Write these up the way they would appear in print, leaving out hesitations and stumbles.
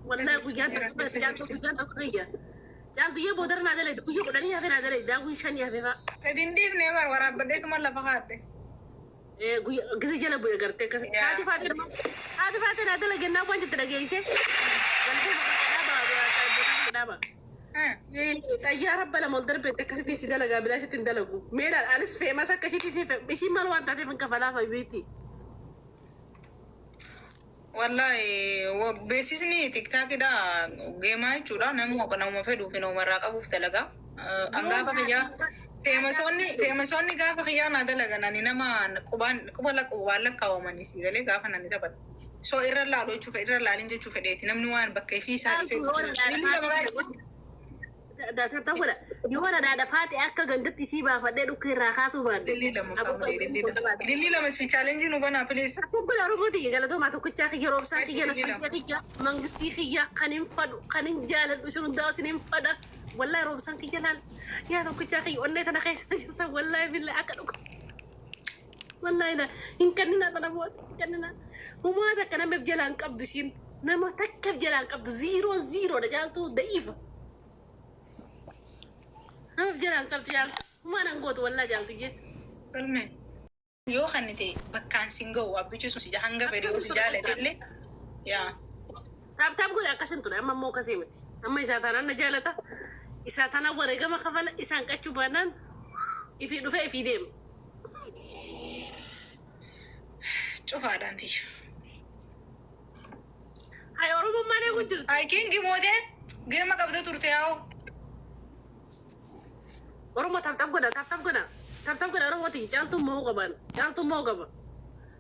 Wallaahi guyyaan tokko caaltuu guyyaan tokko kiyya. Caaltuyyee boodarra naa dalayda guyyaa 10 hafe naa dalayda guyyaa 5 hafe fa'a. Gadi hin dhiifne bar waraabbadheetuma lafa kaadhe. Guyyaa gisa jala bu'e gartee akkasitti. Haati faatee haati faatee naa dalage naa waan jette dhageessee. Galtee maqaa dhaaba. Xayyaara bala ol darbeetti akkasitti si dalagaa bilaashitti hin dalagu. Mee laal anis feemas akkasitti isiin maal waan taateef hin kafalaa fayyuutti. Wallahi beeksisni tiktaakidha geemaa jechuudha. Namuma namuma fedhuuf nama irraa qabuuf dalagaa. An gaafa kiyyaa feemasoonni gaafa kiyyaa naa dalagan ani nama qubaan quba qubaan lakkaawamanii si galee gaafa nani taphatu. So irra laalu jechuu irra laalin jechuu fedheeti namni waan bakka ifii isaa dhufee. Ililli lama guys. Ta'uudha. Yoo na dhaadha faate akka gandatti isii baafadhee dhukkee irraa kaasuu baadhe. Ililli lama family ililli lama. Ililli lama speed challenge nu banaa please. Kun Oromoo tiyya galatoomaa tokkichaa kiyya roobsaa Guys kiyya ililli nasrii lama. kiyya mangistii kiyya kan hin fadhu kan hin jaaladhu isin hundaa isin hin fadha. Wallahi roobsaan kiyya laal yaa tokkichaa kiyya onnee tana keessa jirta wallahi billahi akka dhuga. Wallahi la hin kenninaa kana booda hin kenninaa. Humaa takka namaaf jalaan qabdu isiin nama takkaaf jalaan qabdu zero zerodha caaltuu da'iifa. Namaaf jalaan qabdu caaltu humaa nan gootu wallahi caaltu jee. Galme. Yoo kan ta'e bakkaan sin ga'u abbichi sun si hanga fedhe yoo si jaalate illee yaa. Tap tap godhe akkasin ture amma immoo akkasii miti. Amma isaa taanaan na jaalata. Isaa taanaan wareegama kafala isaan qachuu baannaan ifii dhufee ifii deema. Cufaadhaan tiyya. Hay Oromoon maal eeguu jirti? Ay kingi mootee geema qabda turte yaa'u. Oromoo tap tap godha tap tap godha tap tap godha Oromoo tiyya caaltuun mo'uu qaban caaltuun mo'uu qaba.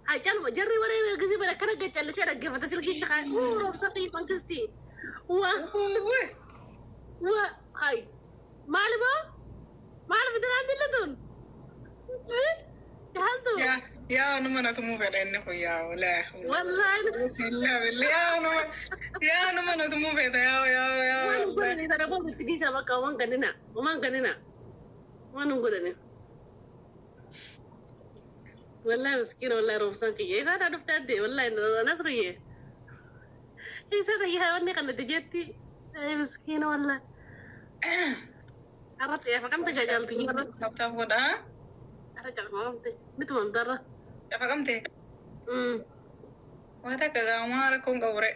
Hay caaluma jarri waree gisee bara akkana gad callisee dhaggeeffata silkicha kaa uu roobsa xiyyi mangistii waa waa hay maali boo maal fidiraan dilli tun caaltu. Yaa yaa numa na tumuu fedha inni kun yaa laa. Wallaahi. Yaa numa yaa numa na tumuu fedha yaa yaa yaa. Waan hin godhani sana booda itti dhiisaa bakka waan kannina waan kannina waan hin godhani. Wallahi miskiina wallahi roobsaan kiyya isaa daa dhufte adde wallahi nasriye isaa tayyaa wanni kana itti jetti ay miskiina wallahi. Arra xiyyeeffatamte jajaaltu jirra. Tap tap godhaa. Arra caqafamte ni tumamte arra. Cafaqamte. Waan takka gaamaa rakkoon qabu re.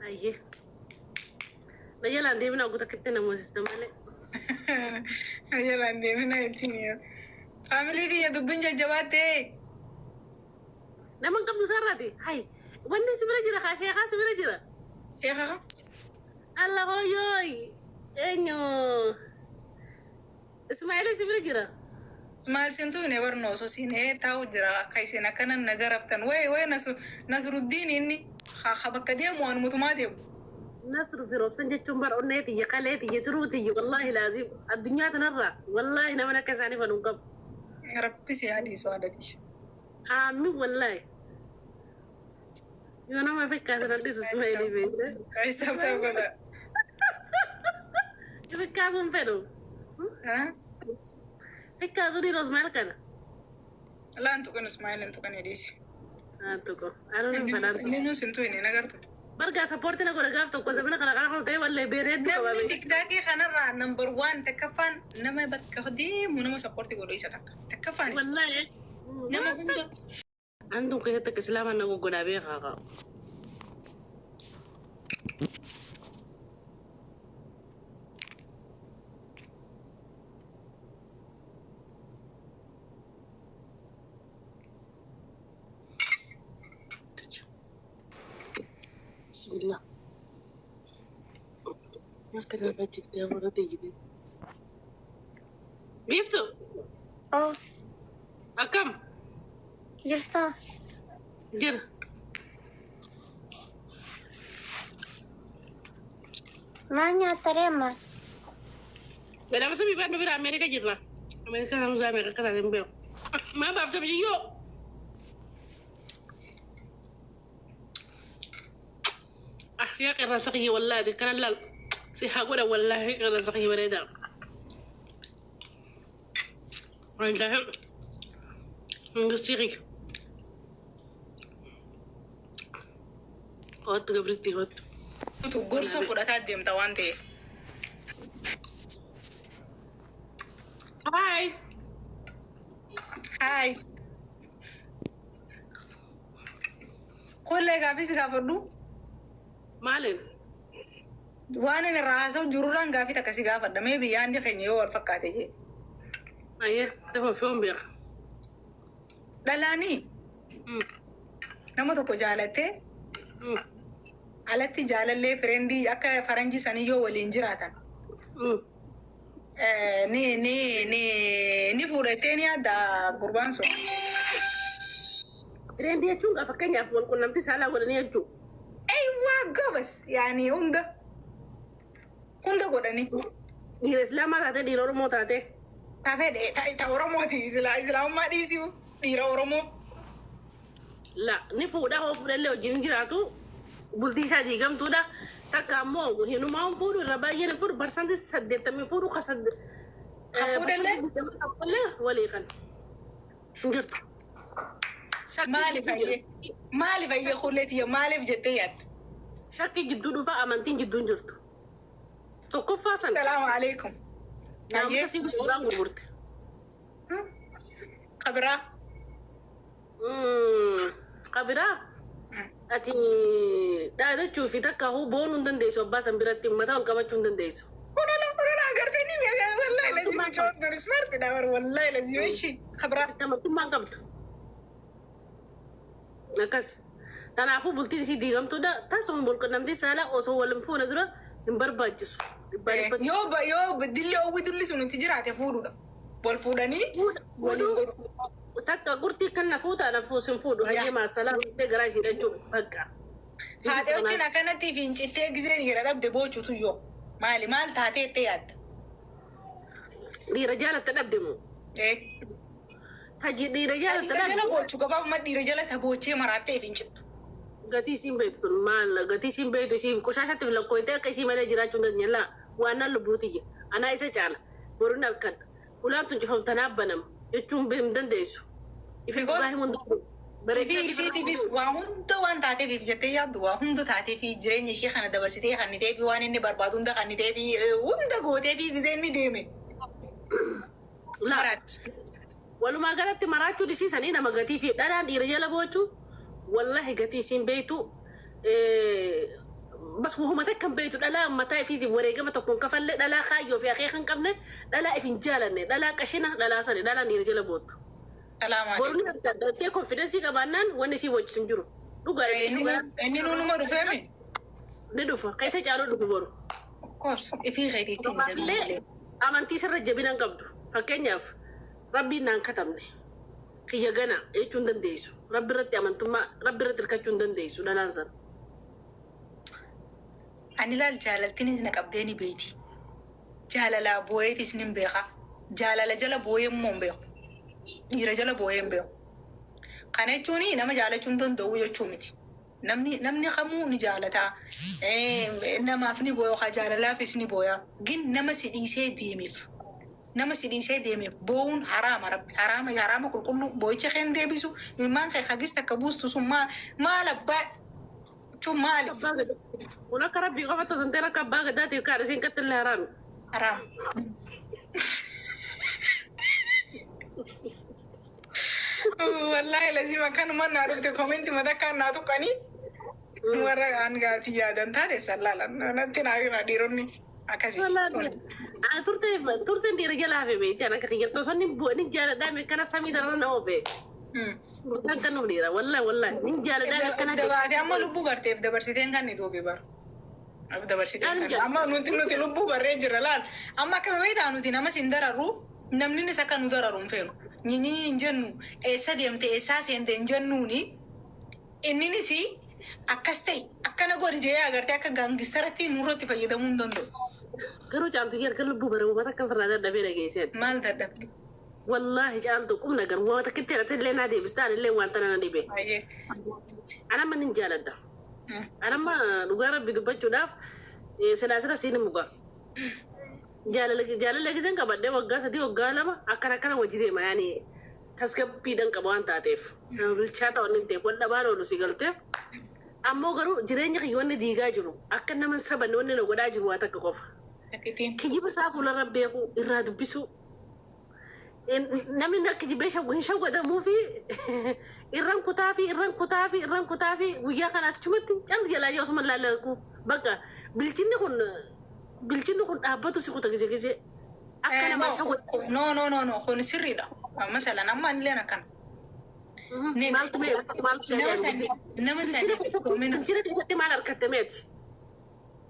Ayyee. Na jalaan deemina ogu takkitti namoosista malee. Jalaan deemina ittiin yaa. Family tiyya dubbiin jajjabaattee. Nama hin qabdu isaarraati. Hay wanni si bira jira kaa sheekaa si bira jira. Sheeka kam? Allah hooyooy eenyu Ismaa'eel si bira jira. Maal sintu hin ebarnu osoo siin ee taa'u jira akka isin akkana na garaftan wayi wayi Nasruddiin inni ha bakka deemu waanumatumaa deemu. Nasru fi Roobsan jechuun bara onnee tiyya kalee tiyya tiruu tiyya wallaahi laazim addunyaa tanarraa wallaahi nama akka isaanii fanu hin qabu. Rabbi si haa dhiisu haadha tiyya. Aamiin wallaahi. Yoo nama fakkaatan dhiisu Ismaa'eel beekte. Guys tap tap godha. Fakkaatuun fedhu. Fakkaatuun dhiiroo Ismaa'eel kana. Laan tuqin Ismaa'eel hin tuqin dhiisi. Haa tuqo. Anuun hin fedhan. Inni nuus hin tuqin hin agartu. Bargaa support na godha gaaf tokko zamana kana kana ta'e wallee beeree hedduu qaba. Namni tiktaakii kanarraa number one takkaffaan nama bakka deemu nama support godhu isa takka. Takkaffaan isa. Wallaahi. Nama hunda. Antum keessatti akka islaamaa na goggodhaa beekaa qaba. Bismillah. Akka nama jiftee warra ta'e. Biiftu Oh, akkam jirtaa? Jira. Maal nyaatta ree amma? Ganama subii baannu bira Ameerika jirra. Ameerika hamzaa meeqa akka taate hin beeku. Maa baafte biyyoo? Ah yaa qirraasa kiyya wallaahi kana laal si haa godha wallaahi qirraasa kiyya bareedaa. Wallaahi mangistii kiyya. Kottu gabriitti kottu. Gorsa fudhataa deemta waan ta'eef. Hi. Haay. Kollee gaafii si gaafadhu. Maaliin? Waan inni irraa haasa'u jirurraan gaafii takka si gaafadha. Mee biyyaan keenya yoo wal fakkaate jee. Ayyee, dafa fiyoon beeka. Dhalaanii nama tokko jaalattee alatti jaalallee friendii akka faranjii sanii yoo waliin jiraatan, ni ni ni ni fuudhattee ni yaadda gurbaan sun? Friendii jechuun fakkeenyaaf wal qunnamtii saalaa godhanii jechuudha. Eywaa, gabas yaani hunda hunda godhanii. Dhiira Islaamaa taate, dhiira Oromoo taate? Ta fedhe, ta Oromooti, Islaamummaa dhiisiu, dhiira Oromoo. La, ni fuudha. Hoo fuudhallee wajjin hin jiraatu, bultii isaa diigamtuudha. Takka ammoo hinumaa hin fuudhu, irra baay'een hin fuudhu, 80% fuudhu ka Ka fuudhallee? Fuudhallee walii kan hin jirtu. Shakkii Maaliif jidduu jira. ayyee? Maaliif ayyee, kulleetiyya, maaliif jettee yaadda? Shakkii jidduu dhufa, amantiin jidduu hin jirtu. Tokkoffaa sana. Salaamu alaikum. Naamusa sii gurguraan gurgurte. Qabiraa. Qabiraa ati dhaadachuu fi takka huu boonuu hin dandeessu, abbaa san biratti mataa ol qabachuu hin dandeessu. Kunala kunala agartee ni wallahi lazim choos kun smart dha bar, wallahi lazim ishi qabiraa. Amantummaa hin qabdu. Akkas. Kanaafuu bultiin isii diigamtuudha. Tasuma walqunnamtii saalaa osoo wal hin fuune dura hin barbaachisu. Dhibbaa dhibbatti. Yoo dilli oowwi dilli sun itti jiraate fuudhuudha. Wal fuudhanii waliin godhu. Takka gurtii kan na fuuta, na fuus hin fuudhu. Hayyee, maasalaa jettee garaa ishee jechuudha. Bakka. Haadha wajjin akkanatti fincittee giseen dhiira dhabde boochuutu yoo maali maal taatee itti yaadda? Dhiira jaalatte dhabde moo? Eh. Taji dhiira jaalatte Dhiira jala dhabde. boochu, gabaabuma dhiira jala ta boochee maraattee fincittu. Gatii isiin beektu tun maal, gatii isiin beektu isiin qoshaashatti lakkooytee akka isii malee jiraachuu hin dandeenye. Laa, waan naan lubbuuti jira. Anaa isa caala. Boruun halkan. Ulaan tun cufamtanaa banama jechuun hin dandeessu. Ifi dhugaa himuu hin dandeenyu. Fi isiitiifis waa hunda waan taateef jettee yaaddu, waa hunda taateef, jireenya ishee kana dabarsitee kanniteefi, waan inni barbaadu hunda kanniteefi, hunda gooteefi, gisee inni deeme Laa. maraatti. Walumaa galatti maraachuu dhisiisanii nama gatii fi dhalaan dhiira jala boochuu, wallahi gatii isiin beektu, bas wahuma takka hin beektu. Dhalaa mataa ifiitiif wareegama tokko hin kafalle, dhalaa kaayyoo fi akeeka hin qabne, dhalaa if hin jaalanne, dhalaa qashina, dhalaa sani dhalaan dhiira jala boottu. Salaamu Boru ni alaikum. argata dhattee confidence qabaannaan wanni isii wajjisu hin jiru. Dhugaa dhugaa. Inni nunuma dhufeemi. Ni dhufa. Keessa caaluu dhufu boru. Of course. Ifii keetiitti. Tokkollee amantii sirra jabina hin qabdu. Fakkeenyaaf, rabbiin naan katabne, kiyya gana jechuu hin dandeessu. Rabbi irratti amantummaa, rabbi irratti hirkachuu hin dandeessu dhalaan sana. Ani laal, jaalaltinis na qabdee ni beeti. Jaalalaa boo'eetis nin beeka. Jaalala jala boo'ee immoo hin beeku. Dhiira jala boo'ee hin beeku. Kana jechuun nama jaalachuu hin danda'u jechuu miti. Namni kamuu ni jaalata. Namaaf ni boo'a yookaan jaalalaafis ni boo'a. Gin nama si dhiisee deemeef. Nama si dhiisee deemeef boo'uun haraama, rabbi. Haraama, haraama qulqulluu, boo'icha kee hin deebisu. Ilmaan kee hagis takka buustu sun maal abbaa jechuun maali? Abbaa gadaa. Kun akka rabbii qofa osoo hin ta'in akka abbaa gadaatiif kaadha isiin qattillee haraami. Haraama. Wallahi lazima kanuma naa dhufte, commenti mata kan naa tuqanii warra aan gaatii yaadan taate sallaalan natti naa hima dhiironni akkasii. Ani turte turteen dhiira jala hafe beekti, ani akka kiyyartoo osoo inni bu'e ni jaaladhaa akkana samii darara na oofe. Kan kan nuuf dhiira, wallahi wallahi ni jaaladhaa akkana. Dabaatee amma lubbuu barteef dabarsiteen kan ni duubi bar. Dabarsiteen kan amma nuti lubbuu barree jirra laal. Amma akka beektaa nuti namas hin dararru, namninis akka nu dararu hin feenu. Nyinyi hin jennu, eessa deemte, eessaa seente hin jennuuni, inninis akkas ta'e akkana godhi jee agartee akka gangsteratti nurratti fayyadamuu hin danda'u. Garuu caaltu harka lubbuu bare uummata akka firraa dadhabee dhageesseeti. Maal dadhabde? Wallaahi caaltu, qubna gar uummata takkitti irratti illee naa deebistaan illee waan tana na dhibe. Baay'ee. Anamma nin jaaladha. Anamma dhugaa rabbi dubbachuudhaaf silaa sira siin muka. Jaalala giseen qabadhee waggaa 3, waggaa 2 akkana akkana wajji deema, yaani tasgabbiidhaan qaba waan taateef. Nama bilchaata waan hin ta'eef wal dhabaan oolu si galtee. Ammoo garuu jireenya kiyya wanni diigaa jiru akka nama hin sabanne wanni na godhaa jiru waa takka qofa. Takkitiin. Kijiba isaa fuularra beeku irraa dubbisuu. Namni na kijibee hin shawwadamuu fi irran kutaa fi irran kutaa fi irran kutaa fi guyyaa kana achumatti cal jalaa jee osuma laalladhu. Bakka bilchinni kun dhaabbatu si kuta gise gise akka namaa shawwadamu. No, no, no, no, kun sirriidha. Masalan amma illeen akkana. Maaltu mee maaltu si Nama ajaa'ibu? sani nama Bilchina sani keessatti bilchina keessatti maal argatte meeti?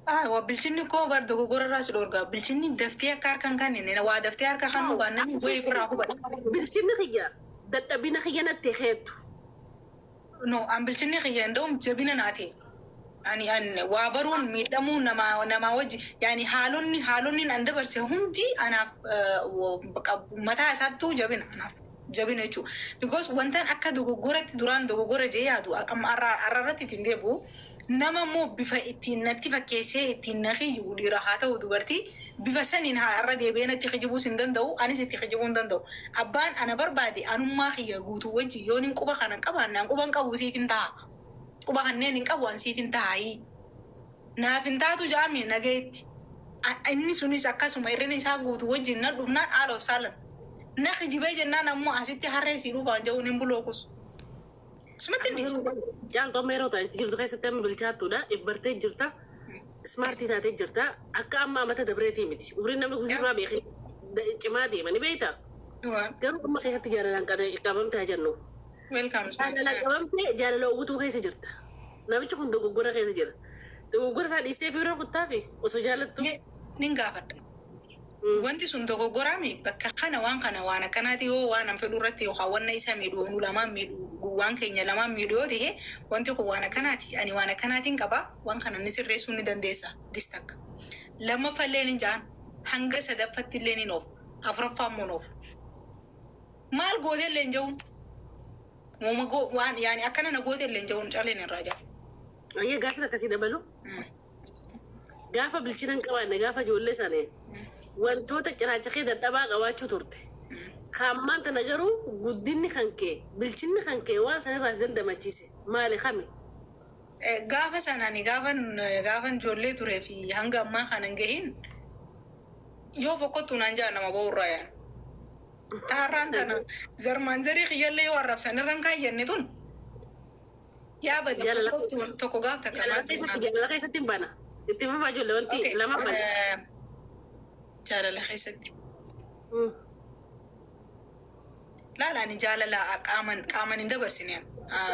Ah, waa bilchinni koo bar dogoggora irraa si dhorga. Bilchinni daftee akka harka hin kennine, waa daftee harka kan hubaan namni wayii ofirraa hubata. Bilchinni kiyya dadhabina kiyya natti heettu. No, an bilchinni kiyya nda'um jabina naa ta'e. Ani an waa baruun miidhamuu namaa namaa wajji, yaani haalonni an dabarse hundi anaaf mataa isaattuu jabina anaaf jabina jechuudha. Because wantaan akka dogoggoratti duraan dogoggora jee yaadu amma arra irratti ittiin deebi'u, nama immoo bifa ittiin natti fakkeessee ittiin na kiyyu, dhiira haa ta'u dubartii, bifa saniin haa irra deebi'ee natti kijibuus hin danda'u, anis itti kijibuu hin danda'u. Abbaan ana barbaade anummaa kiyya guutuu wajji yoon hin quba kana hin qabaanne, an quba hin qabu siif hin ta'a. Quba kanneen hin qabu an siif hin taa'ii. Naaf hin taatu jaame nagayetti. Inni sunis akkasuma hirrina isaa guutuu wajjin na dhufnaan haala of saalan. Na kijibee jennaan ammoo asitti harree sii dhufaan jedhuun hin bulookus. Asumatti hin dhiisu. Caaltuu, amma yeroo ta'an jirtu keessatti amma bilchaattuudha. Ibbartee jirta. Smart taatee jirta. Akka amma amata dabreetii miti. Umriin namni guyyurraa beekee cimaa deema ni beektaa? Garuu amma keessatti jaalalaan qabamte haa jennu. Welcome. Jaalalaan qabamte, jaalala ogutuu keessa jirta. Namichi kun dogoggora keessa jira. Dogoggora isaa dhiistee fi bira kuttaafi osoo jaalattu. Nin gaafadha. Wanti sun dogoggoraami, bakka kana waan kana waan akkanaati yoo waan an fedhu irratti yookaan wanna isa miidhu, nu lamaan miidhu, waan keenya lamaan miidhu yoo ta'e, wanti kun waan akkanaati, ani waan akkanaatiin qaba, waan kana ni sirreessuu ni dandeessa dis takka. Lammaffallee ni jaan, hanga sadaffatti illee ni noofu, afuraffaa immoo noofu. Maal gootee illee hin jiru. Waan yaani akkana na gootee illee hin jiru, caleen irraa jaa. Ayyee, gaafa akkasii dabalu. Gaafa bilchina hin qabaanne, gaafa ijoollee sana wantoota ciraacha kee dadhabaa qabaachuu turte. Kaammaan tana garuu guddinni kan kee, bilchinni kan kee waan sanirraa si dandamachiise maali, kami? Gaafa sanani gaafan ijoollee turee fi hanga ammaa kana hin gahin yoo fokkottu naan jaa nama ba'urraa yaan. Taarraan tana zarmaan zarii kiyyallee yoo arrabsan irran kaayyanne tun yaa badi tokko gaaf takka Jaalala keessatti hin bana. Itti fufaa ijoollee, wanti lama bana. Jaalala keessatti. Laala, ani jaalala qaaman hin dabarsine.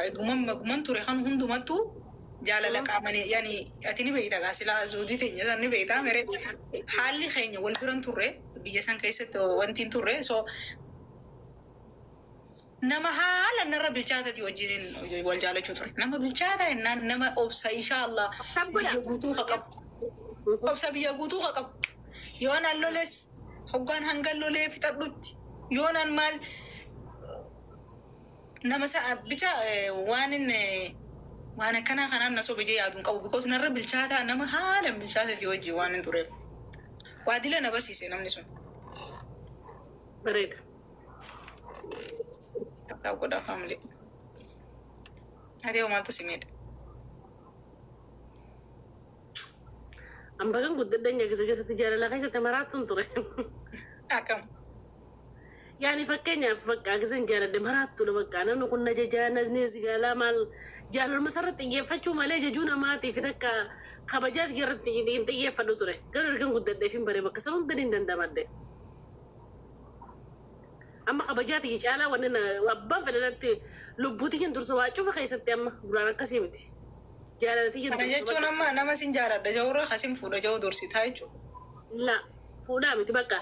Eguman ture kan hundumattuu jaalala qaaman, yaani ati ni beeyta gaa, silaa zuudii teenya san ni beeyta mere, haalli keenya wal biran turre, biyya san keessatti wanti hin turre, so nama haala narra bilchaatati wajjin wal jaalachuu ture. Nama bilchaata jennaan nama obsa, inshallah, biyya guutuu ka qabu. Obsa biyya guutuu ka qabu. Yoon an loles hoggaan hanga lolee fixadhutti, yoon an maal nama sa bicha waan inni waan akkanaa kanaan na sobe jee yaadu hin qabu, because narra bilchaataa, nama haala bilchaatati wajjin waan hin tureef. Waa dila na barsiise namni sun. Bareeda. Takkaa godhaa family. Ati hoo maaltu si miidha? An bagan guddadhan gisa keessatti jaalala keessatti maraattuun ture. Akkam? Yaani fakkeenyaaf bakka gisan jaaladhe maraattuudha, bakka namni kun na jajaa na sigaalaa maal jaalaluma isarratti xiyyeeffachuu malee jajuu namaatiif takka kabajaaf irratti hin xiyyeeffadhu ture. Garuu ergan guddadheef hin bare, bakka san hunda hin dandamadhe. Amma kabajaati caalaa wanni na abbaan fedhanatti lubbuuti hin dursa waa cufa keessatti, amma duraan akkasii miti. Jaalalati hin Kana dursa. jechuun amma nama sin jaaladha jawurra kasin fuudha jawu dursitaa jechuudha. La, fuudhaa miti, bakka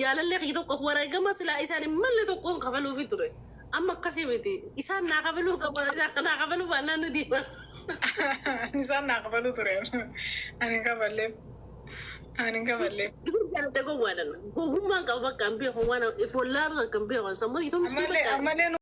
jaalallee kiyya tokko wareegama silaa isaan hin malle tokkoon kafaluufi ture. Amma akkasii miti. Isaan naa kafaluu qabu, isaan naa kafaluu baannaan nu deema. Isaan naa kafaluu ture. Ani hin kafalleef. Ani hin kafalleef. Isin jaaladhe gowwaadhan. Gowwummaan qaba, bakka hin beeku, waan if wallaaluu akka hin beeku sammuu Ammallee bakka. Ammallee.